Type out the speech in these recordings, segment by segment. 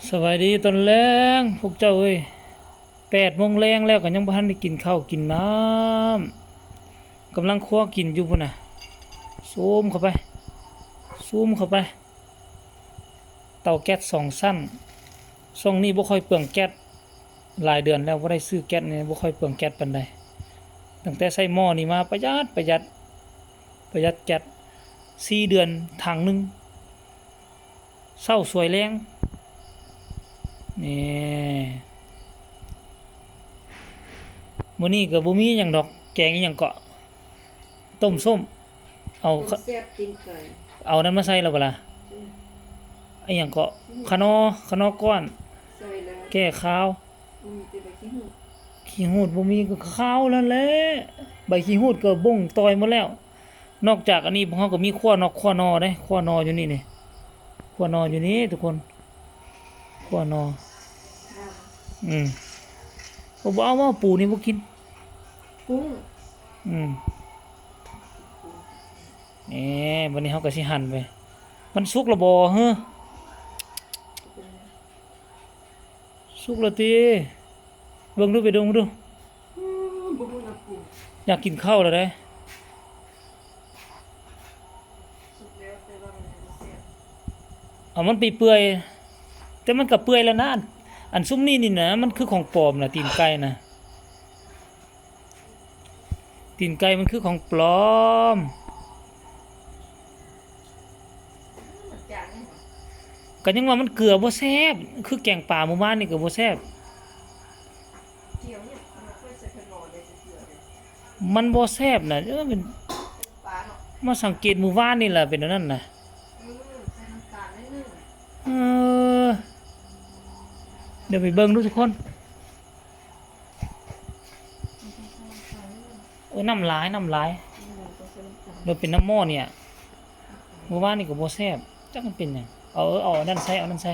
ສະບາຍດີຕອນແລງພວກເຈົ້າເອີຍ. ແປດໂມງແລງແລ້ວກໍຍັງບໍ່ທັນໄດ້ກິນເຂົ້າກິນນ້ຳ. ກຳລັງຄົວກິນຢູ່ພຸ້ນນະ. ຊູມເຂົ້າໄປ. ຊູມເຂົ້າໄປ. ເຕົາແກັສສອງຊັ້ນ. ຊ່ວງນີ້ບໍ່ຄ່ອຍເປືອງແກັສ. ຫຼາຍເດືອນແລ້ວບໍ່ໄດ້ຊື້ແກັສນີ້ ບໍ່ຄ່ອຍເປືອງແກັສປານໃດ. ຕັ້ງແຕ່ໃຊ້ໝໍ້ນີ້ມາປະຢັດ ປະຢັດ ປະຢັດແກັສ. ສີ່ເດືອນຖັງໜຶ່ງ. ເຊົ້າສວຍແລງ. ນີ້ ມື້ນີ້ກໍບໍ່ມີຫຍັງດອກ. ແກງອີ່ຫຍັງເກາະ? ຕົ້ມສົ້ມ. ເອົາ ແຊບຕີນໄກ່ ເອົານັ້ນມາໃສ່ແລ້ວບໍ່ລະ? ອືມ ອີ່ຫຍັງເກາະ? ອືມ ຂະໜໍ ຂະໜໍກ້ອນ ໃສ່ແລ້ວ ແກ້ຄາວ. ອືມ ແຕ່ໃບຂີ້ຫູດ ຂີ້ຫູດບໍ່ມີກໍຄາວນັ້ນແຫຼະ. ໃບຂີ້ຫູດກໍບົ່ງຕ່ອຍໝົດແລ້ວ. ນອກຈາກອັນນີ້ ພວກເຮົາກໍມີຂົ້ວນອກ ຂົ້ວໜໍ່ເດ້. ຂົ້ວໜໍ່ຢູ່ນີ້ນີ້ ຂົ້ວໜໍ່ຢູ່ນີ້ທຸກຄົນ. ຂົ້ວໜໍ່. ອືມ ບໍ່ ບໍ່ເອົາ ບໍ່ເອົາ ປູນີ້ບໍ່ກິນ. ກຸ້ງ. ອືມ ເອີ ບັດນີ້ເຮົາກໍຊິຫັນໄປ. ມັນສຸກແລ້ວບໍ່ເຮີ? ສຸກແລ້ວຕິ? ເບິ່ງດູ ໄປດົມດູ. ອືມ ບໍ່ຮູ້ນະ ກຸ້ງ ຢາກກິນເຂົ້າແລ້ວເດ້. ສຸກແລ້ວ ແຕ່ວ່າມັນຍັງບໍ່ແຊບ. ເອົາມັນໄປເປື່ອຍ. ແຕ່ມັນກໍເປື່ອຍແລ້ວນະ. ອັນ ອັນຊຸມນີ້ນີ້ນະ ມັນຄືຂອງປອມນະ ຕີນໄກ່ນະ. ຕີນໄກ່ມັນຄືຂອງປອມ. ມັນຈາງຫຍັງຫວະ? ກໍຍັງວ່າມັນເກືອບໍ່ແຊບ. ຄືແກງປາມື້ວານນີ້ກໍບໍ່ແຊບ. ມັນບໍ່ແຊບນະ. ເອີ ເປັນ ມາສັງເກດມື້ວານນີ້ລະເປັນແນວນັ້ນນະ. ເອີ ດຽວໄປເບິ່ງດູທຸກຄົນ. ໂອ້ຍ ນ້ຳຫຼາຍ ນ້ຳຫຼາຍ. ໂດຍເປັນນ້ຳໝໍ້ນີ້. ມື້ວານນີ້ກໍບໍ່ແຊບ ຈັກມັນເປັນຫຍັງ. ເອົາ ເອີ ເອົາອັນນັ້ນໃສ່ ເອົານັ້ນໃສ່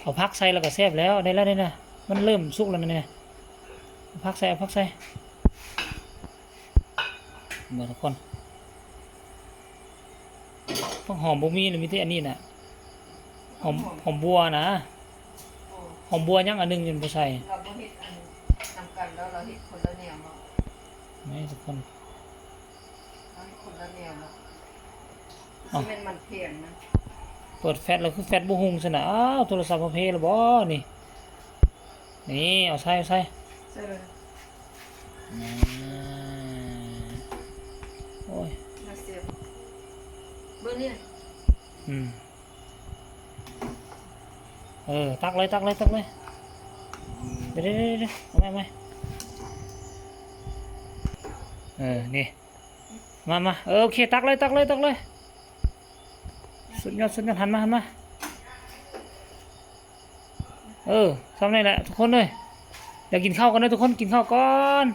ເອົາຜັກໃສ່ແລ້ວກໍແຊບແລ້ວ. ໄດ້ແລ້ວ ໄດ້ແລ້ວ ມັນເລີ່ມສຸກແລ້ວນີ້. ເອົາຜັກໃສ່ ເອົາຜັກໃສ່. ເບິ່ງທຸກຄົນ ຜັກຫອມບໍ່ມີເລີຍ ມີແຕ່ອັນນີ້ນະ. ຫອມ ຫອມບົວນະ. ຫອມບົວຍັງອັນໜຶ່ງຢູ່ບໍ່ໃສ່. ລາວບໍ່ເຮັດອັນນຳກັນແລ້ວ ລາວເຮັດຄົນລະແນວເນາະ. ນີ້ທຸກຄົນ ເຮົາເຮັດຄົນລະແນວເນາະ. ເອົ້າ ຊິແມ່ນມັນແພງນະ. ເປີດແຟດແລ້ວຄືແຟດບໍ່ຮຸ່ງຊັ້ນນະ. ອ້າວ ໂທລະສັບເຮົາເພແລ້ວບໍ່ນີ້? ນີ້ ເອົາໃສ່ ເອົາໃສ່ ໃສ່ເລີຍ. ອືມ ໂອ້ຍ ມາເຊຍ ເບິ່ງນີ້. ອືມ ເອີ ຕັກເລີຍ ຕັກເລີຍ ຕັກເລີຍ. ເດ ເດ ເດ ເດ ເອົາໃໝ່ ເອົາໃໝ່. ເອີ ນີ້ ມາ ມາ ເອີ ໂອເຄ ຕັກເລີຍ ຕັກເລີຍ ຕັກເລີຍ. ສຸດຍອດ ສຸດຍອດ. ຫັນມາ ຫັນມາ. ເອີ ຊ່ຳນີ້ແຫຼະທຸກຄົນເອີຍ. ດຽວກິນເຂົ້າກ່ອນເດີທຸກຄົນ ກິນເຂົ້າກ່ອນ.